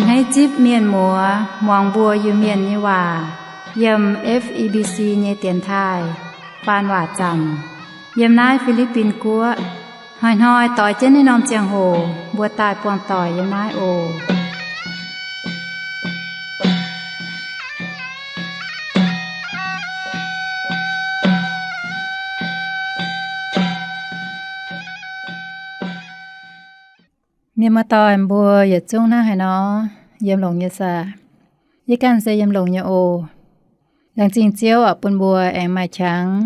Hneiv zipv mienh muoz muangx mbuo Iu-Mienh nyei waac yiem F E B C nyei dienx taaih faan waac zanc yiem naaiv Fi^li^bin Guoqv. Hnoi-hnoi doix jienv naaiv norm ziangh hoc mbuo daaih buangh doic yiem naaiv oc. Mienh muoz-doic mbuo yietc zungv hnangv haaix nor yiem longx nyei saah? Yie ganh se yiem longx nyei oc. Laengz zingh Ziouv oc, bun mbuo aengx maaih qangx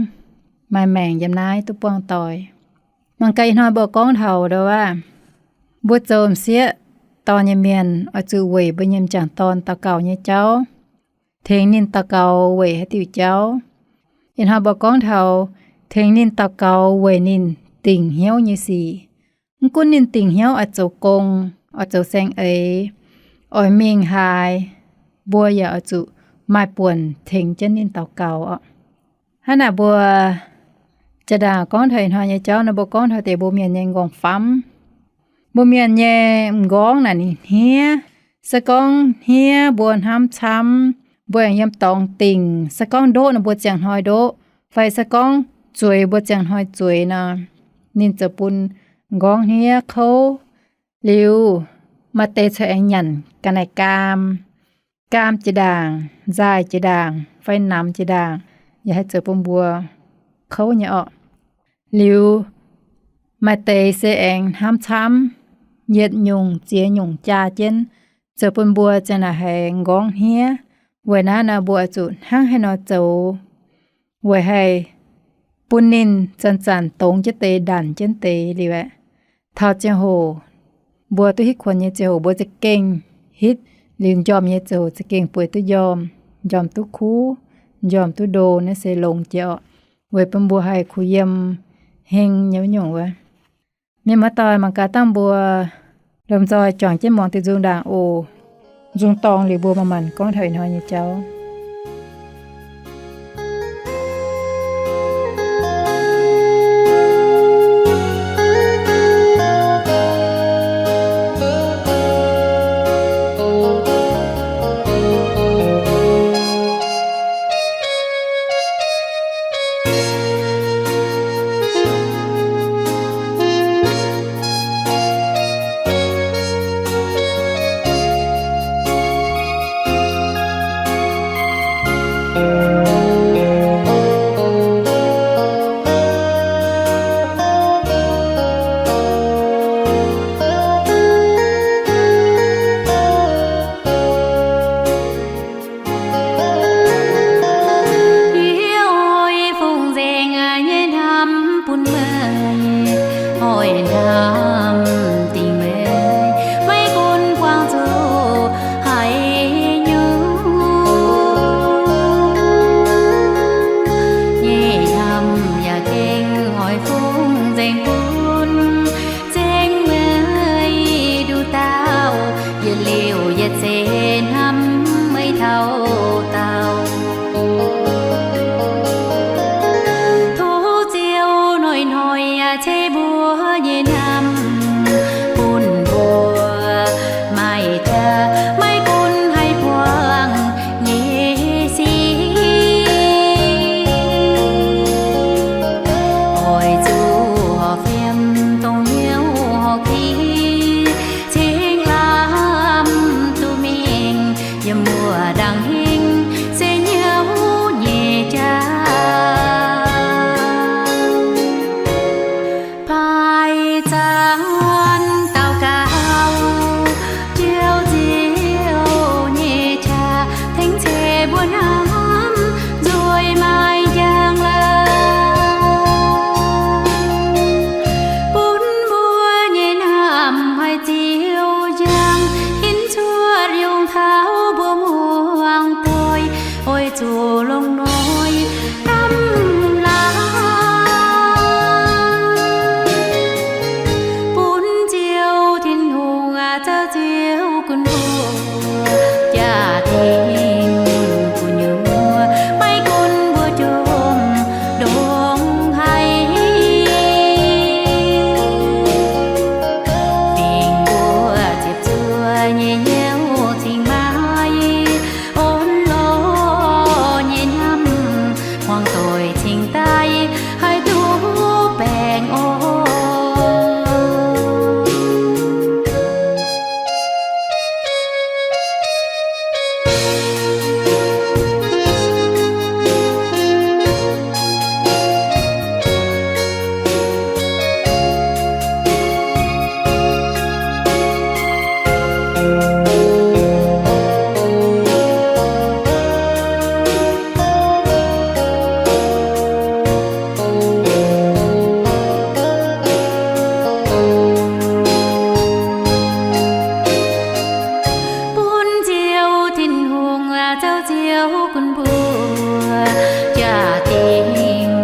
maaih maengc yiem naaiv duqv buangh doic. Mangc gaax ih hnoi mbuo gorngv taux ndo aav, mbuo zoux m'sieqv dorn nyei mienh oix zuqc weic mbuo nyei m'jangc dorn daux gaux nyei jauv, tengx ninh daux gaux weic haaix diuc jauv. Ih hnoi mbuo gorngv taux tengx ninh daux gaux weic ninh dingc hnyouv nyei sic. Mv gunv ninh dingc hnyouv oix zoux gong, oix zoux saeng-eix, oix mingh haaix, mbuo yaac oix zuqc maaih buonc tengx jienv ninh daux gaux oc. Hnangv naaic mbuo jaa-ndaangc gorngv taux ih hnoi nyei jauv nor, mbuo gorngv taux deix mbuo mienh nyei m'nqorngv famv. Mbuo mienh nyei m'nqorngv naaic ninh hniev. Se gorngv hniev mbuo hnamv camv, mbuo aengx yiem dorngx dingc. Se gorngv ndoqv nor mbuo ziangh hnoi ndoqv, fai se gorngv zueiz mbuo ziangh hnoi zueiz nor, ninh ziouc bun m'nqorngv hniev kouv. Liuz maaih deix corc aengx nyanc ga'naaiv gaam, gaam jiex ndaangc, nzaaih jiex ndaangc, fai namx jiex ndaangc, yaac haih zoux bun mbuo kouv nyei orqc. Liuz maaih deix se aengx hnamv camv, yietc nyungc ziex nyungc jaa jienv, zoux bun mbuo ziang naaic haiz m'nqorngv hniev. Weic naaiv nor mbuo oix zuqc hnangv haaix nor zoux, weic haih bun ninh zanc-zanc dongz jienv deix, ndanc jienv deix liuz aeqv, taux ziangh hoc mbuo duqv hitv kuonx nyei ziangh hoc mbuo za'gengh hitv, liuz m'njormh nyei ziangh hoc za'gengh bueix duqv m'njormh, m'njormh duqv kuv, m'njormh duqv ndo, naaiv se longx jiex orqc. Weic bun mbuo haih kuh yiem heng nyei wuov nyungc wuov. Mienh muoz-doic, mangc gaax dangh mbuo lomh nzoih juangc jienv muangx diuh nzung ndaangc oc. Nzung dorngx liuz mbuo manc-manc gorngv taux ih hnoi nyei jauv. Yie oix fungx nzengc nyei hnamv bun meih, oix hnamv dingc meih, maiv gunv buangh zuqc haaix nyungc. Nyei hnamv yaac gengh oix fungx nzengc bun nzengc meih nduqc dauh, yietc liuz yietc seix hnamv meih taux daauh. Tov Ziouv hnoi-hnoi yaac ceix mbuo nyei hnamv bun mbuo, maaih jaax maiv gunv haaix buangh nyei sic. Oix zuqc horpc fiem dongh hnyouv horpc ki, cingx lamh duqv mingh yiem wuov ndaangc hingv se hnyouv nyei jaax. Baaix zanc daux gaux, Ziouv, Ziouv nyei qaqv tengx ceix mbuo hnamv nzueic maaih njang laangh, bun mbuo nyei hnamv haiz Ziouv njang, hinc cuotv yungh taux mbuo muangx doic, oix zuqc longx hnoi hnamv laangh. Bun Ziouv Tin-Hungh aac, Ziouv Ziouv gunv mbuo jaa-dingh gu'nyuoz, maiv gunv mbuo jomc ndongc haaix, dingc mbuo ziepc zuoqv nyei hnyouv Tov gunv mbuo jaa-dingh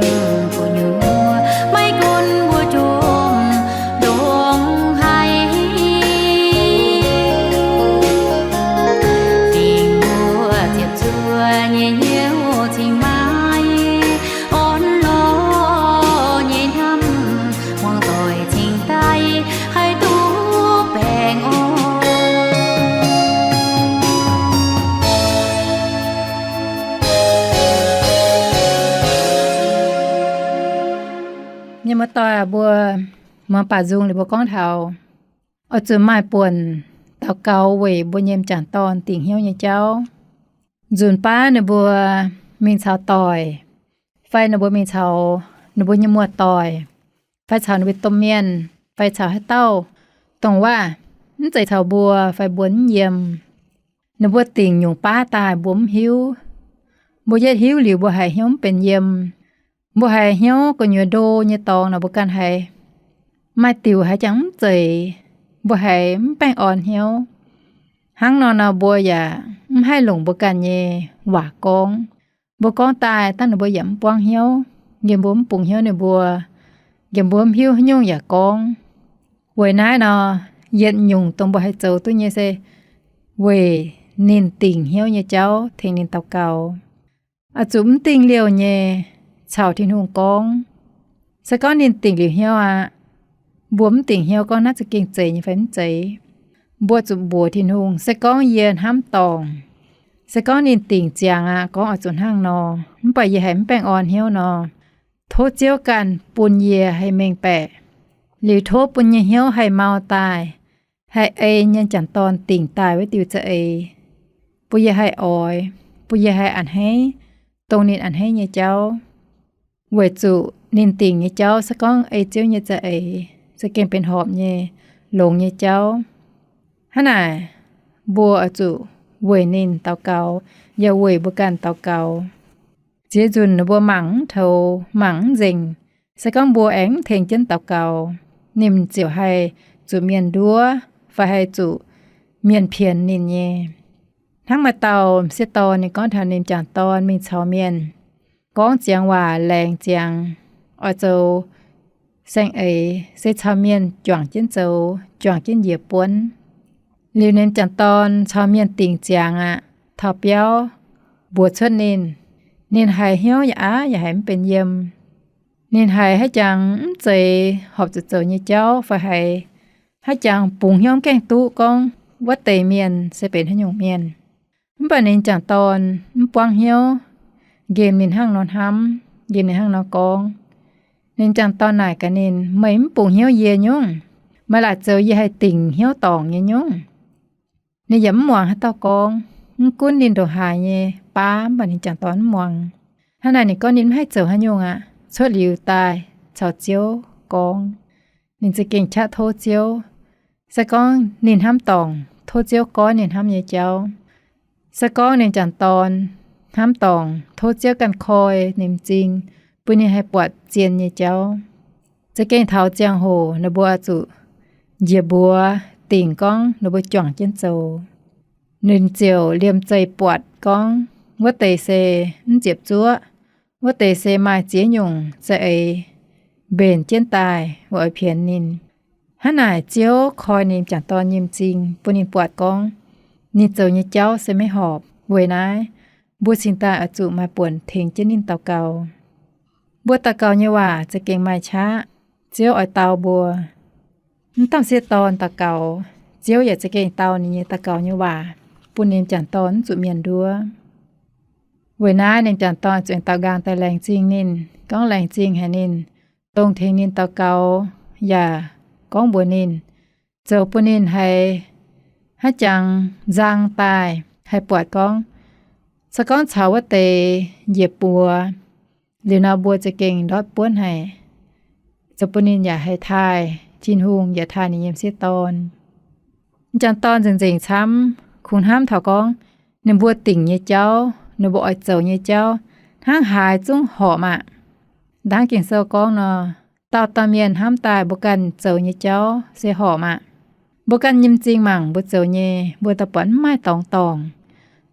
gu'nyuoz, maiv gunv mbuo jomc ndongc haaix, dingc mbuo ziepc zuoqv nyei hnyouv cingx maiv orn lorz nyei hnamv, muangx doic cingx daaih haih duqv baengh orn. Mienh muoz-doic aac, mbuo muangx baac nzung liuz mbuo gorngv taux oix zuqc maaih buonc daux gaux weic mbuo nyei m'jangc dorn dingc hnyouv nyei jauv. Nzunc baav ninh mbuo mingh caux doic, fai ninh mbuo mingh caux ninh mbuo nyei muoz-doic, fai caux ninh mbuo domh mienh, fai caux haaix dauh dongh waac mv zeiz caux mbuo fai mbuo mv yiem, ninh mbuo dingc nyungc baav daaih mbuo mv hiuv. Mbuo yietv hiuv liuz mbuo haiz hnyouv mv benx yiem. Mbuo haiz hnyouv gu'nyuoz ndo nyei dorngx nor mbuo ganh haiz maaih diuc haiz jangx mv zeiz, mbuo haiz mv baengh orn hnyouv. Hnangv nor nor mbuo yaac mv haih longc mbuo ganh nyei waac gorngv. Mbuo gorngv daaih dangh ninh mbuo yaac mv buangv hnyouv, yie mbuo mv bungx hnyouv ninh mbuo, yie mbuo mv hiuv haaix nyungc yaac gorngv. Weic naaiv nor, yietc nyungc dongh mbuo haih zoux duqv nyei se weic ninh dingc hnyouv nyei jauv tengx ninh daux gaux. Oix zuqc mv dingh liouh nyei caux Tin-Hungh gorngv. Se gorngv ninh dingc liuz hnyouv aqv, mbuo mv dingc hnyouv gorngv naaiv za'gengh zeiz nyei fai mv zeiz. Mbuo zuqc mbuox Tin-Hungh, se gorngv yie hnamv dorngc, se gorngv ninh dingc ziangx aqv, gorngv oix zuqc hnangv nor, mv baac yie haiz mv baengh orn hnyouv nor, tov Ziouv ganh bun yie haih mengh baeqc, liuz tov bun nyei hnyouv haih mau daaih, haih ei nyei m'jangc dorn dingc daaih wuov diuh za'eix, bun yie haih oix, bun yie haih a'hneiv dongh ninh a'hneiv nyei jauv. Weic zuqc ninh dingc nyei jauv se gorngv ei Ziouv nyei za'eix, za'gengh benx horpc nyei, longx nyei jauv. Hnangv naaic, mbuo oix zuqc weic ninh daux gaux, yaac weic mbuo ganh daux gaux. Ziex nzunc ninh mbuo mangc mv toux, mangc mv nzengc, se gorngv mbuo aengx mv tengx jienv daux gaux, ninh ziouc haih zuqc mienh nduov, fai haih zuqc mienh pienx ninh nyei. Hnangv maaih dauh m'sieqv dorn ninh gorngv taux ninh m'jangc dorn mingh caux mienh gorngv ziangx waac laengz ziangx, oix zoux saeng-eix se caux mienh juangc jienv zoux, juangc jienv njiec buonv. Liuz ninh m'jangc dorn caux mienh dingc ziangx aqv, taux biauv mbuox cuotv ninh, ninh haiz hnyouv yaac aav yaac haiz mv benx yiem. Ninh haiz haaix jangx mv zeiz horpc zuqc zoux nyei jauv fai haiz haaix jangx bungx hnyouv mv gaengh duqv gorngv wuov deix mienh se benx haaix nyungc mienh. Mv baac ninh m'jangc dorn mv buangv hnyouv, nqemh ninh hnangv nor hnamv, nqemh ninh hnangv nor gorngv. Ninh m'jangc dorn naaic gaax ninh, meih mv bungx hnyouv yie nyungc, meih laaic zoux yie haih dingc hnyouv dorngc nyei nyungc. Ninh yaac mv muangx haaix dauh gorngv, mv gunv ninh ndongc haaix nyei baav, mv baac ninh m'jangc dorn mv muangx. Hnangv naaic ninh gorngv ninh mv haih zoux haaix nyungc aqv, cuotv liuz daaih caux Ziouv gorngv. Ninh za'gengh qaqv tov Ziouv. Se gorngv ninh hnamv dorngc, tov Ziouv goiv ninh hnamv nyei jauv. Se gorngv ninh m'jangc dorn hnamv dorngc, tov Ziouv ganh koi ninh m'zing, bun ninh haih buatc zien nyei jauv. Za'gengh taux ziangh hoc ninh mbuo zuqc njiec mbuox dingc gorngv ninh mbuo juangc jienv zoux. Ninh ziouc liemh zeih buatc gorngv wuov deix se mv ziepc zuoqv, wuov deix se maaih ziex nyungc za'eix mbenc jienv daaih weic oix pienx ninh. Hnangv naaic Ziouv koi ninh m'jangc dorn nyei m'zing bun ninh buatc gorngv ninh zoux nyei jauv se maiv horpc. Weic naaiv, mbuo cingx daaih oix zuqc maaih buonc tengx jienv ninh daux gaux. Mbuo daux gaux nyei waac za'gengh maaih qaqv, Ziouv oix dau mbuo. Mv dauh m'sieqv dorn daux gaux, Ziouv yaac za'gengh dau ninh nyei daux gaux nyei waac bun ninh m'jangc dorn mv zuqc mienh nduov. Weic naaiv ninh m'jangc dorn zuqc daux nqaang daaih laengz zingh ninh, gorngv laengz zingh haic ninh, dongh tengx ninh daux gaux yaac gorngv mbuox ninh, zoux bun ninh haiz haaix jangx nzang daaih haih buatc gorngv, se gorngv caux wuov deix njiec buoz, liuz nor mbuo za'gengh ndortv buonv haic. Zoux bun ninh yaac haih taaih Tin-Hungh, yaac taaih ninh nyei m'sieqv dorn. M'jangc dorn nzengc-nzengc camv, kungx hnamv taux gorngv ninh mbuo dingc nyei jauv, ninh mbuo oix zoux nyei jauv, hnangv haaix zungv horpc aqv. Ndaangc Ging-Sou gorngv nor, dauh dauh mienh hnamv daaih mbuo ganh zoux nyei jauv se horpc aqv. Mbuo ganh nyei m'zing mangc mbuo zoux nyei, mbuo daaih buatc mv maaih dorngx dorngc.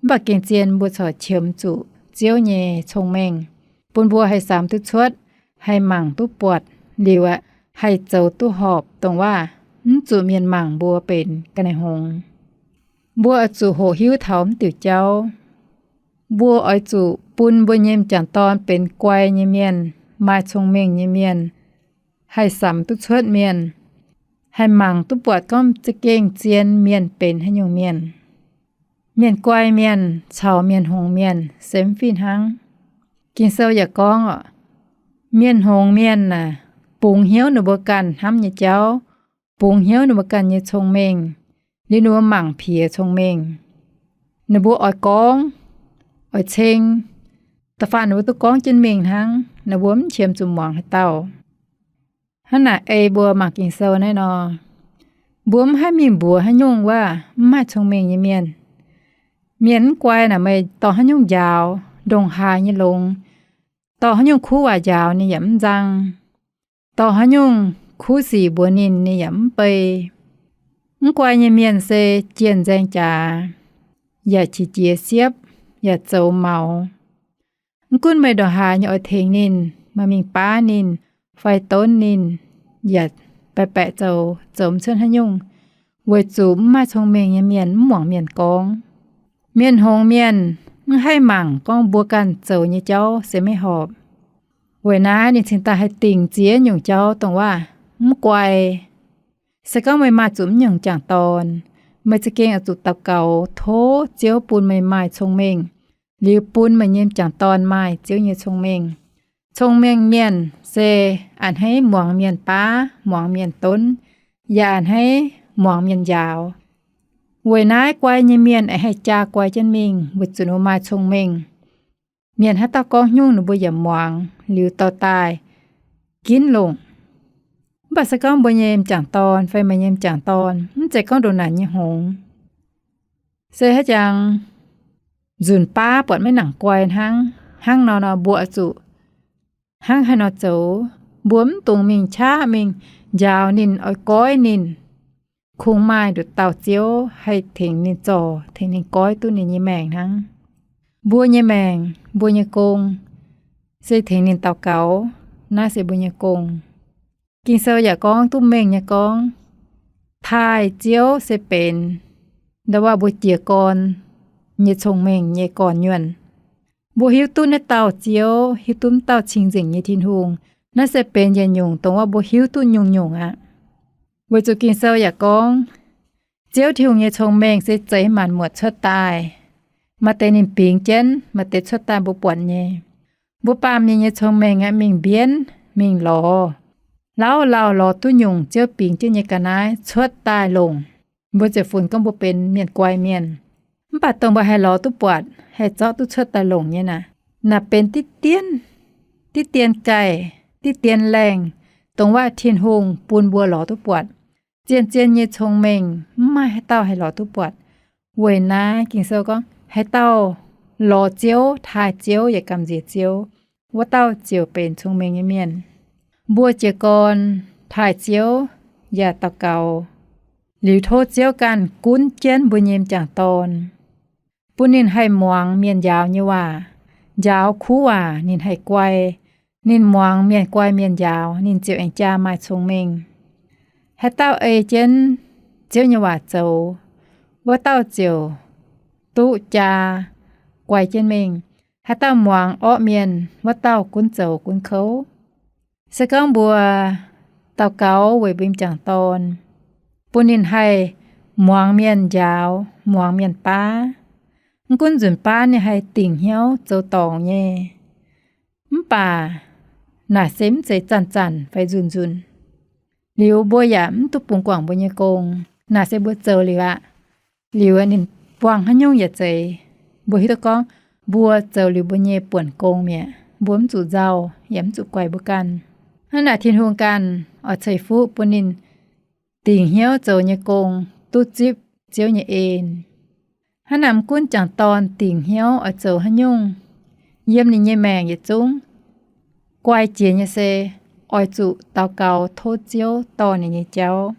Mv baac gengh zien mbuo corc qiemx zuqc Ziouv nyei cong-mengh, bun mbuo haih samx duqv cuotv, haih mangc duqv buatc, liuz aqv, haih zoux duqv horpc, dongh waac mv zuqc mienh mangc mbuo benx ga'naaiv hngongx. Mbuo oix zuqc hoqc hiuv taux mv diuc jauv. Mbuo oix zuqc bun mbuo nyei m'jangc dorn benx guai nyei mienh, maaih cong-mengh nyei mienh, haih samx duqv cuotv mienh, haih mangc duqv buatc gorngv za'gengh zien mienh benx haaix nyungc mienh. Mienh guai mienh caux mienh hngongx mienh se mv fih hnangv. Ging-Sou yaac gorngv oc, mienh hngongx mienh aah, bungx hnyouv ninh mbuo ganh hnamv nyei jauv, bungx hnyouv ninh mbuo ganh nyei cong-mengh, liuz ninh mbuo mangc piex cong-mengh. Ninh mbuo oix gorngv, oix ceng, da'faanh ninh mbuo duqv gorngv jienv mingh hnangv, ninh mbuo mv qiemx zuqc muangx haaix dauh. Hnangv naaic ei mbuo mangc Ging-Sou naaiv nor, mbuo mv haih mingh mbuox haaix nyungc waac mv maaih cong-mengh nyei mienh. Mienh mv guai naaic, meih dorh haaix nyungc njaaux ndongc haaix nyei longx, dorh haaix nyungc kuv waac njaaux ninh yaac mv nzang, dorh haaix nyungc kuv sic mbuox ninh, ninh yaac mv bei. Mv guai nyei mienh se jienh nzaeng jaax, yaac qiex jiez siepv, yaac zoux maux. Mv gunv meih ndongc haaix nyei oix tengx ninh, meih mingh baav ninh fai donv ninh, yaac baeqc baeqc zoux, zoux mv cuotv haaix nyungc, weic zuqc mv maaih cong-mengh nyei mienh mv muangx mienh gorngv. Mienh hngongx mienh mv haih mangc gorngv mbuo ganh zoux nyei jauv se maiv horpc. Weic naaiv ninh cingx daaih haih dingc ziex nyungc jauv dongh waac mv guai. Se gorngv meih maaih zuqc mv nyungc m'jangc dorn, meih za'gengh oix zuqc daux gaux tov Ziouv bun meih maaih cong-mengh, liuz bun meih nyei m'jangc dorn maaih Ziouv nyei cong-mengh. Cong-mengh mienh se a'hneiv muangx mienh baav, muangx mienh donv, yaac a'hneiv muangx mienh njaaux. Weic naaiv guai nyei mienh aengx haih jaa guai jienv mingh weic zuqc ninh mbuo maaih cong-mengh. Mienh haaix dauh gorngv haaix nyungc ninh mbuo yaac muangx liuz dorh daaih ginv longc. Mv baac se gorngv mbuo nyei m'jangc dorn fai meih nyei m'jangc dorn mv zeiz gorngv ndongc naaic nyei hngongx, se haaix jangx nzunc baav buatc maiv nangc guai hnangv, hnangv nor nor mbuo oix zuqc hnangv haaix nor zoux? Mbuo mv dungx mingh qaqv mingh njaaux ninh, oix goiv ninh. Kungx maaih nduqc dauh Ziouv haih tengx ninh zorc, tengx ninh goiv duqv ninh nyei maengc hnangv. Mbuo nyei maengc, mbuo nyei gong, se tengx ninh daux gaux. Naaiv se mbuo nyei gong. Ging-Sou yaac gorngv duqv mengh nyei gorngv, taaih Ziouv se benx ndau wuov mbuo jiez gorn nyei cong-mengh nyei gorn-nyuonh. Mbuo hiuv duqv naaiv dauh Ziouv, hiuv duqv naaiv dauh cing-nzengc nyei Tin-Hungh, naaiv se benx yietc nyungc dongh wuov mbuo hiuv duqv nyungc-nyungc aqv. Weic zuqc Ging-Sou yaac gorngv, Ziouv Tin-Hungh nyei cong-mengh se zeix maanc muotc cuotv daaih. Maaih deix ninh bingx jienv, maaih deix cuotv daaih mbuo buatc nyei. Mbuo baamh mienh nyei cong-mengh aeqv, mingh mbienv, mingh lorz, lauh lauh lorz duqv nyungc Ziouv bingx jienv nyei ga'naaiv cuotv daaih longc, mbuo ziouc funx gorngv mbuo benx mienh guai mienh. Mv baac dongh mbuo haih lorz duqv buatc, haih zorqv duqv cuotv daaih longc nyei naaic, naaic benx diqv dien, diqv dien gaaih, diqv dien laengh, dongh wuov Tin-Hungh bun mbuo lorz duqv buatc. Zien-zien nyei cong-mengh mv maaih haaix dauh haih lorz duqv buatc. Weic naaiv Ging-Sou gorngv, haaix dauh lorz Ziouv, taaih Ziouv yaac gamh nziex Ziouv, wuov dauh ziouc benx cong-mengh nyei mienh. Mbuo jiez gorn taaih Ziouv yaac daux gaux, liuz tov Ziouv ganh gunv jienv mbuo nyei m'jangc dorn, bun ninh haih muangx mienh njaaux nyei waac, njaaux kuv waac ninh haih guai. Ninh muangx mienh guai mienh njaaux, ninh ziouc aengx jaa maaih cong-mengh. Haaix dauh ei jienv Ziouv nyei waac zoux, wuov dauh ziouc duqv jaa guai jienv mingh. Haaix dauh muangx orqv mienh, wuov dauh gunv zoux gunv kouv. Se gorngv mbuo daux gaux weic mbuo m'jangc dorn, bun ninh haih muangx mienh njaaux, muangx mienh baav. Mv gunv nzunc baav ninh haih dingc hnyouv zoux dorngc nyei, mv baac naaic se mv zeiz zanc-zanc fai nzunc-nzunc. Liuz mbuo yaac mv duqv bungx guangc mbuo nyei gong. Naaic se mbuo zoux liuz aqv. Liuz ninh buangh haaix nyungc yaac zeiz. Mbuo hiuv duqv gorngv mbuo zoux liuz mbuo nyei buonc gong mi'aqv. Mbuo mv zuqc nzauh yaac mv zuqc guaix mbuo ganh. Hnangv naaic Tin-Hungh ganh oix ceix fuqv bun ninh dingc hnyouv zoux nyei gong duqv zipv Ziouv nyei en. Hnangv naaic mv gunv m'jangc dorn dingc hnyouv oix zoux haaix nyungc, yiem ninh nyei maengc yietc zungv guai jiex nyei se oix zuqc daux gaux tov Ziouv dorh ninh nyei jauv.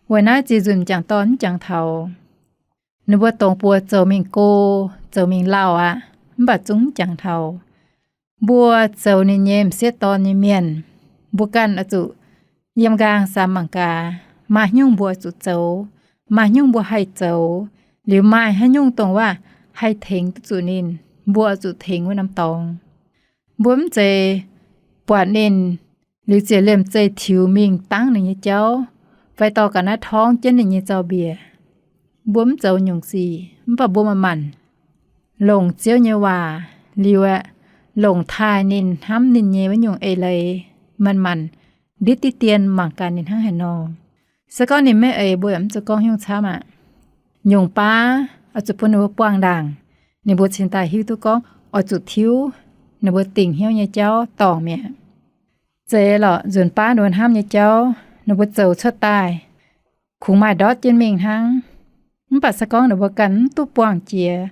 Weic naaiv ziex nzunc m'jangc dorn mv jangx taux, Ninh mbuo dongh buoz zoux mingh go, zoux mingh lauh aqv, mv baac zungv mv jangx taux. Mbuo zoux ninh nyei m'sieqv dorn nyei mienh, mbuo ganh oix zuqc yiem nqaang samx mangc gaax, maaih nyungc mbuo oix zuqc zoux, maaih nyungc mbuo haih zoux, liuz maaih haaix nyungc dongh waac haih tengx duqv zuqc ninh, mbuo oix zuqc tengx wuov norm dorngx. Mbuo mv zeiz buatc ninh liuz ziouc liemh zeih tiux mingh dangv ninh nyei jauv, fai dorh ga'naaiv torngv jienv ninh nyei zaux-mbiec. Mbuo mv zoux nyungc sic, mv baac mbuo manc-manc longc Ziouv nyei waac liuz aeqv, longc taaih ninh, hnamv ninh nyei wuov nyungc eix leiz, manc-manc nditv diqv dien mangc gaax ninh hnangv haaix nor. Se gorngv ninh maiv eix, mbuo yaac mv zuqc gorngv nyungc camv aqv. Nyungc baav oix zuqc bun ninh mbuo buangh ndaangc, ninh mbuo cingx daaih hiuv duqv gorngv oix zuqc tiuv ninh mbuo dingc hnyouv nyei jauv dorngc mi'aqv. Zeiz lorqc, nzunc baav ninh mbuo hnamv nyei jauv ninh mbuo zoux cuotv daaih kungx maaih ndortv jienv mingh hnangv. Mv baac se gorngv ninh mbuo ganh mv duqv buangh jiex,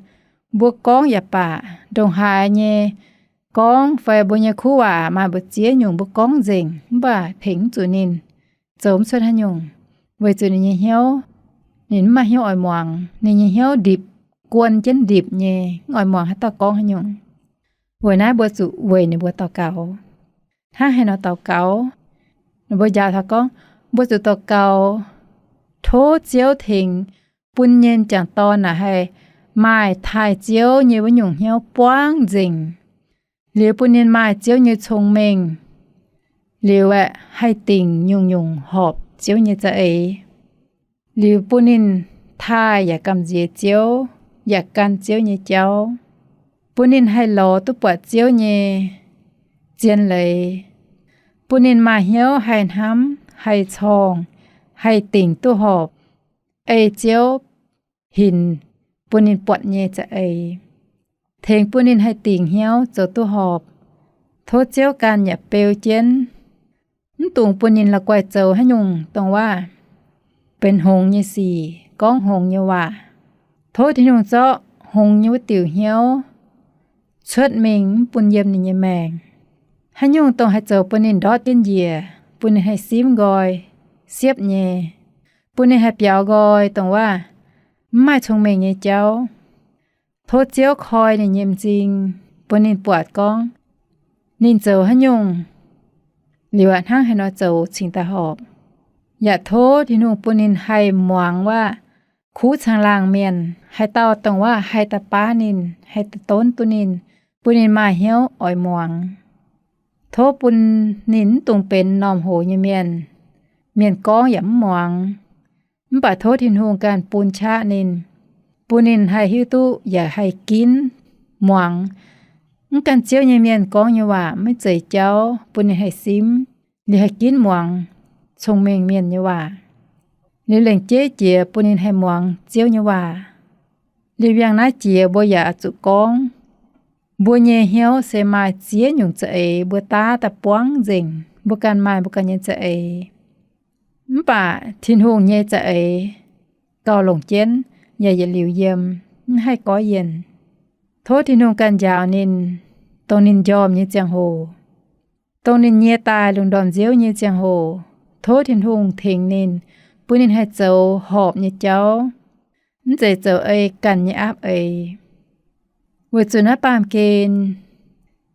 mbuo gorngv yaac baac, ndongc haaix nyei gorngv fai mbuo nyei kuv waac maaih mbu'ziex nyungc mbuo gorngv nzengc mv baac tengx mv zuqc ninh, zoux mv cuotv haaix nyungc, weic zuqc ninh nyei hnyouv, ninh mv maaih hnyouv oix muangx. Ninh nyei hnyouv ndipc, guon jienv ndipc nyei, mv oix muangx haaix dauh gorngv haaix nyungc. Weic naaiv mbuo zuqc weic ninh mbuo daux gaux. Hnangv haaix nor daux gaux? Ninh mbuo njaaux taux gorngv, mbuo zuqc daux gaux, tov Ziouv tengx bun nyei m'jangc dorn naaic haih maaih taaih Ziouv nyei wuov nyungc hnyouv buangv nzengc, liuz bun ninh maaih Ziouv nyei cong-mengh, liuz aeqv, haih dingc nyungc-nyungc horpc Ziouv nyei za'eix, liuz bun ninh taaih yaac gamh nziex Ziouv, yaac gan Ziouv nyei jauv, bun ninh haih lorz duqv buatc Ziouv nyei zien leiz, bun ninh maaih hnyouv haih hnamv, haih corngh, haih dingc duqv horpc, ei Ziouv hinc bun ninh buatc nyei za'eix, tengx bun ninh haih dingc hnyouv zoux duqv horpc. Tov Ziouv ganh yaac beu jienv, mv dungx bun ninh la'guaih zoux haaix nyungc dongh waac benx hngongx nyei sic, gorngv hngongx nyei waac. Tov Tin-Hungh zorqv hngongx nyei wuov diuc hnyouv cuotv mingh mv bun yiem ninh nyei maengc. Haaix nyungc dongh haih zoux bun ninh ndortv jienv njiec, bun ninh haih simv nqoi siepv nyei, bun ninh haih biaux nqoi dongh waac mv maaih cong-mengh nyei jauv. Tov Ziouv koi ninh nyei m'zing, bun ninh buatc gorngv ninh zoux haaix nyungc liuz aqv, hnangv haaix nor zoux cingx daaih horpc. Yaac tov Tin-Hungh bun ninh haih muangx waac kuv caangh laangh mienh, haaix dauh dongh waac haih daaih baav ninh, haih daaih donv duqv ninh, bun ninh maaih hnyouv oix muangx. Tov bun ninh mv dungx benx m'normh hoz nyei mienh, mienh gorngv yaac mv muangx. Mv baac tov Tin-Hungh ganh bun qaqv ninh, bun ninh haih hiuv duqv yaac haih ginv muangx. Mv gan Ziouv nyei mienh gorngv nyei waac maiv zeiz jauv, bun ninh haih simv, liuz haih ginv muangx cong-mengh mienh nyei waac. Liuz lengc jeiv jiex bun ninh haih muangx Ziouv nyei waac. Liuz yangh naaiv jiex mbuo yaac oix zuqc gorngv, mbuo nyei hnyouv se maaih ziex nyungc za'eix mbuo daav daaih buangv nzengc, mbuo ganh maaih mbuo ganh nyei za'eix. Mv baac Tin-Hungh nyei za'eix gauh longc jienv, yaac yietc liuz yiem, mv haih goiv yienh. Tov Tin-Hungh ganh njaaux ninh, dongh ninh njormh nyei ziangh hoc, dongh ninh nyie daaih lungh ndorm nziouv nyei ziangh hoc, tov Tin-Hungh tengx ninh, bun ninh haih zoux horpc nyei jauv, mv zeiz zoux ei ganh nyei aapv eix. Weic zuqc naaiv baamh gen,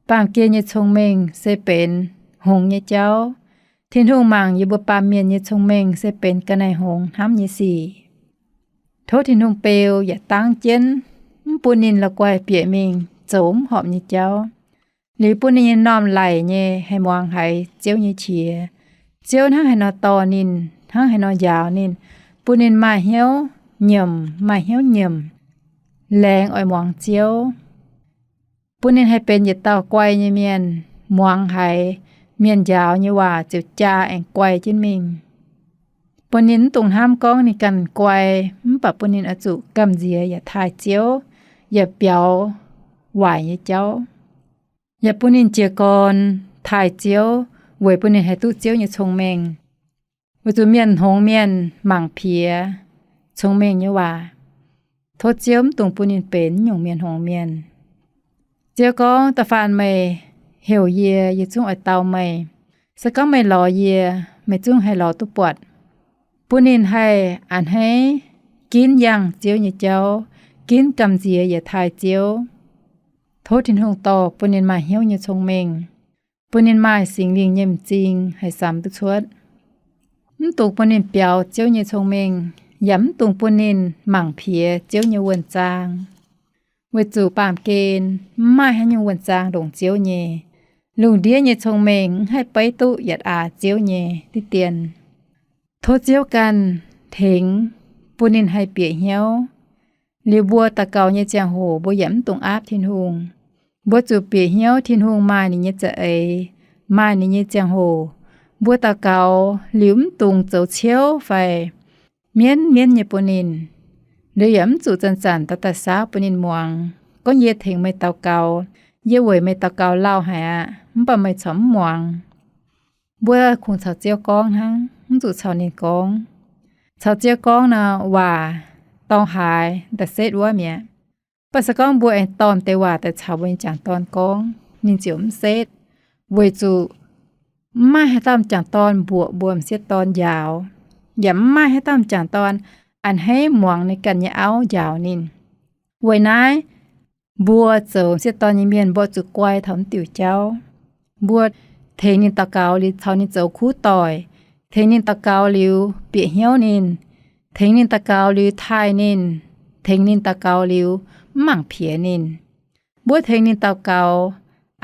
baamh gen nyei cong-mengh se benx hngongx nyei jauv. Tin-Hungh mangc yie mbuo baamh mienh nyei cong-mengh se benx ga'naaiv hngongx hnamv nyei sic. Tov Tin-Hungh beu yaac dangv jienv, mv bun ninh la'guaih bieqc mingh zoux mv horpc nyei jauv. Liuz bun ninh nyei m'normh laic nyei haih muangx haiz Ziouv nyei qiex. Ziouv hnangv haaix nor dorh ninh, hnangv haaix nor njaaux ninh, bun ninh maaih hnyouv nyiemc, maaih hnyouv nyiemc, laengz oix muangx Ziouv. Bun ninh haih benx yietc dauh guai nyei mienh, muangx haiz mienh njaaux nyei waac ziouc jaa aengx guai jienv mingh. Bun ninh mv dungx hnamv gorngv ninh ganh guai, mv baac bun ninh oix zuqc gamh nziex yaac taaih Ziouv, yaac biaux waaic nyei jauv. Yaac bun ninh jiez gorn taaih Ziouv, weic bun ninh haih duqv Ziouv nyei cong-mengh. Weic zuqc mienh hngongx mienh mangc piex cong-mengh nyei waac. Tov Ziouv mv dungx bun ninh benx nyungc mienh hngongx mienh. Ziouv gorngv, da'faanh meih heuc yie, yie zungv oix dau meih. Se gorngv meih lorz yie, meih zungv haih lorz duqv buatc. Bun ninh haih a'hneiv ginv yangh Ziouv nyei jauv, ginv gamh nziex yietc taaih Ziouv. Tov Tin-Hungh dorh bun ninh maaih hnyouv nyei cong-mengh, bun ninh maaih Singx Lingh nyei m'zing haih samx duqv cuotv. Mv dungx bun ninh biaux Ziouv nyei cong-mengh, yaac mv dungx bun ninh mangc piex Ziouv nyei wuonh zaang. Weic zuqc baamh gen mv maaih haaix nyungc wuonh zaang longc Ziouv nyei. Lungh ndiev nyei cong-mengh mv haih beiv duqv yietc aax Ziouv nyei diqv dien. Tov Ziouv ganh tengx bun ninh haih bieqc hnyouv. Liuz mbuo daux gaux nyei ziangh hoc mbuo yaac mv dungx aapv Tin-Hungh. Mbuo zuqc bieqc hnyouv Tin-Hungh maaih ninh nyei za'eix, maaih ninh nyei ziangh hoc. Mbuo daux gaux liuz mv dungx zoux ciouv fai mienv mienv nyei bun ninh. Liuz yaac mv zuqc zanc-zanc daaih daaih saauv bun ninh muangx gorngv, yie tengx meih daux gaux, yie weic meih daux gaux lauh haic aqv, mv baac meih corc mv muangx. Mbuo kungx caux Ziouv gorngv hnangv, mv zuqc caux ninh gorngv. Caux Ziouv gorngv nor, waac dorng haaix daaih setv wuov mi'aqv. Mv baac se gorngv mbuo aengx dorh deix waac daaih caux mbuo nyei m'jangc dorn gorngv, ninh ziouc mv setv, weic zuqc mv maaih haaix dauh m'jangc dorn mbuoqc mbuo m'sieqv dorn njaaux, yaac mv maaih haaix dauh m'jangc dorn a'hneiv muangx ninh ganh nyei auv njaaux ninh. Weic naaiv, mbuo zoux m'sieqv dorn nyei mienh mbuo zuqc guai taux mv diuc jauv. Mbuo tengx ninh daux gaux liuz caux ninh zoux kuv doic, tengx ninh daux gaux liuz bieqc hnyouv ninh, tengx ninh daux gaux liuz taaih ninh, tengx ninh daux gaux liuz mv mangc piex ninh. Mbuo tengx ninh daux gaux,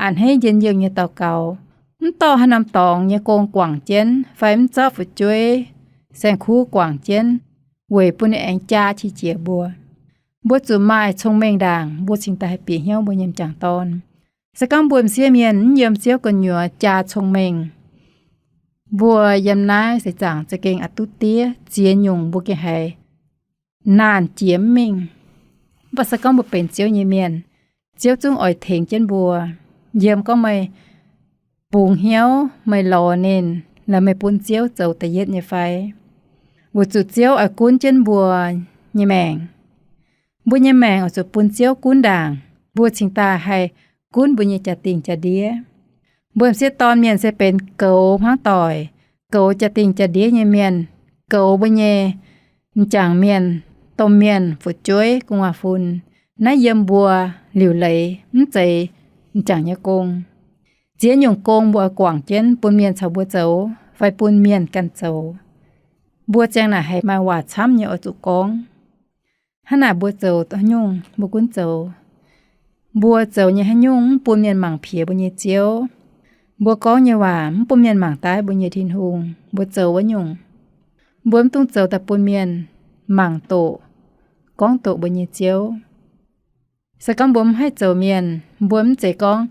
a'hneiv njien-youh nyei daux gaux, mv dorh haaix norm dorngx nyei gong guangc jienv fai mv zorqv fu'jueiv saeng-kuv guangc jienv, weic bun ninh aengx jaa qiex jiez mbuo. Mbuo zuqc maaih cong-mengh ndaangc mbuo cingx daaih haih bieqc hnyouv mbuo nyei m'jangc dorn. Se gorngv mbuo m'sieqv mienh mv yiem Ziouv gu'nyuoz jaa cong-mengh, mbuo yiem naaiv seix zaangc za'gengh a'duqv diev, ziex nyungc mbuo gengh haiz naanh jiex mv mingh. Mv baac se gorngv mbuo benx Ziouv nyei mienh, Ziouv zungv oix tengx jienv mbuo. Yiem gorngv meih bungx hnyouv meih lorz ninh, laaix meih bun Ziouv zoux da'yietv nyei fai? Weic zuqc Ziouv oix gunv jienv mbuo nyei maengc. Mbuo nyei maengc oix zuqc bun Ziouv gunv ndaangc, mbuo cingx daaih haih gunv mbuo nyei jaa-dingh jaa-ndiev. Mbuo m'sieqv dorn mienh se benx goux hmuangv doic, goux jaa-dingh jaa-ndiev nyei mienh, goux mbuo nyei m'jangc mienh, domh mienh, fu'jueiv, gu'nguaaz-fun. Naaiv yiem mbuo liuc leiz, mv zeiz m'jangc nyei gong. Ziex nyungc gong mbuo oix guangc jienv bun mienh caux mbuo zoux fai bun mienh ganh zoux. Mbuo ziang naaic haiz maaih waac camv nyei oix zuqc gorngv. Hnangv naaic mbuo zoux haaix nyungc mbuo gunv zoux. Mbuo zoux nyei haaix nyungc mv bun mienh mangc piex mbuo nyei Ziouv. Mbuo gorngv nyei waac mv bun mienh mangc daaih mbuo nyei Tin-Hungh, mbuo zoux wuov nyungc, mbuo mv dungx zoux daaih bun mienh mangc doqc, gorngv doqc mbuo nyei Ziouv. Se gorngv mbuo mv haih zoux mienh, mbuo mv zeiz gorngv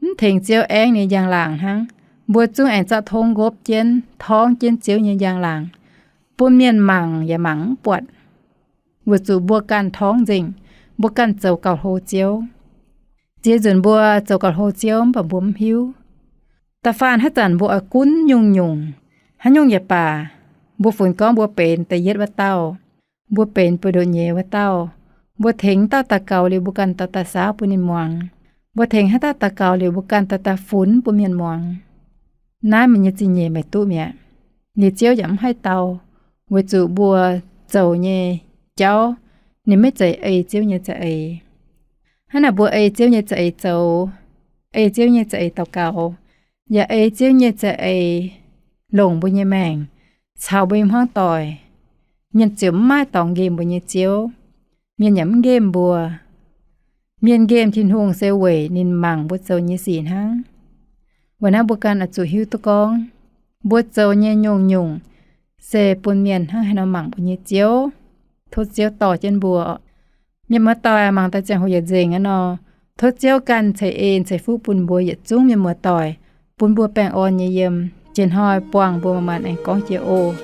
mv tengx Ziouv aengv ninh njang-laangc hnangv. Mbuo zungv aengx zorqv tongv nqopv jienv torngv jienv Ziouv nyei njang-laangc, bun mienh mangc yaac mangc mv buatc. Weic zuqc mbuo ganh torngv nzengc, mbuo ganh zoux gauh hlo Ziouv. Ziex nzunc mbuo zoux gauh hlo Ziouv mv baac mbuo mv hiuv. Da'faanh haaix zanc mbuo oix gunv nyungc-nyungc, haaix nyungc yaac baac, mbuo funx gorngv mbuo benx da'yietv wuov dauh, mbuo benx buoz-ndoqv nyeiz wuov dauh, mbuo tengx dauh daux gaux liuz mbuo ganh daaih daaih saauv bun ninh muangx. Mbuo tengx haaix dauh daux gaux liuz mbuo ganh daaih daaih funx bun mienh muangx. Naaiv meih nyei zingh nyeic meih duqv mi'aqv. Liuz Ziouv yaac mv haih dau, weic zuqc mbuo zoux nyei jauv ninh maiv zeiz ei Ziouv nyei za'eix. Hnangv naaic mbuo ei Ziouv nyei za'eix zoux, ei Ziouv nyei za'eix daux gaux, yaac ei Ziouv nyei za'eix longc mbuo nyei maengc caux mbuo nyei hmuangv doic, mienh ziouc mv maaih dorngx nqemh mbuo nyei Ziouv. Mienh yaac mv nqemh mbuo. Mienh nqemh Tin-Hungh se weic ninh mangc mbuo zoux nyei sic hnangv. Weic naaiv mbuo ganh oix zuqc hiuv duqv gorngv, mbuo zoux nyei nyungc-nyungc se bun mienh hnangv haaix nor mangc mbuo nyei Ziouv. Tov Ziouv dorh jienv mbuo. Mienh muoz-doic, mangc daaih ziangh hoc yietc nzengc aqv nor, tov Ziouv ganh ceix en ceix fuqv bun mbuo yietc zungv mienh muoz-doic, bun mbuo baengh orn nyei yiem. Jiex hnoi buangh mbuo manc-manc aengx gorngv jiex oc.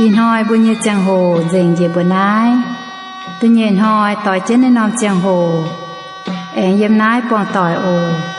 Ih hnoi mbuo nyei ziangh hoc nzengc njiec mbuo naaiv. Da'nyeic hnoi doix jienv naaiv norm ziangh hoc, aengx yiem naaiv buangh doic oc.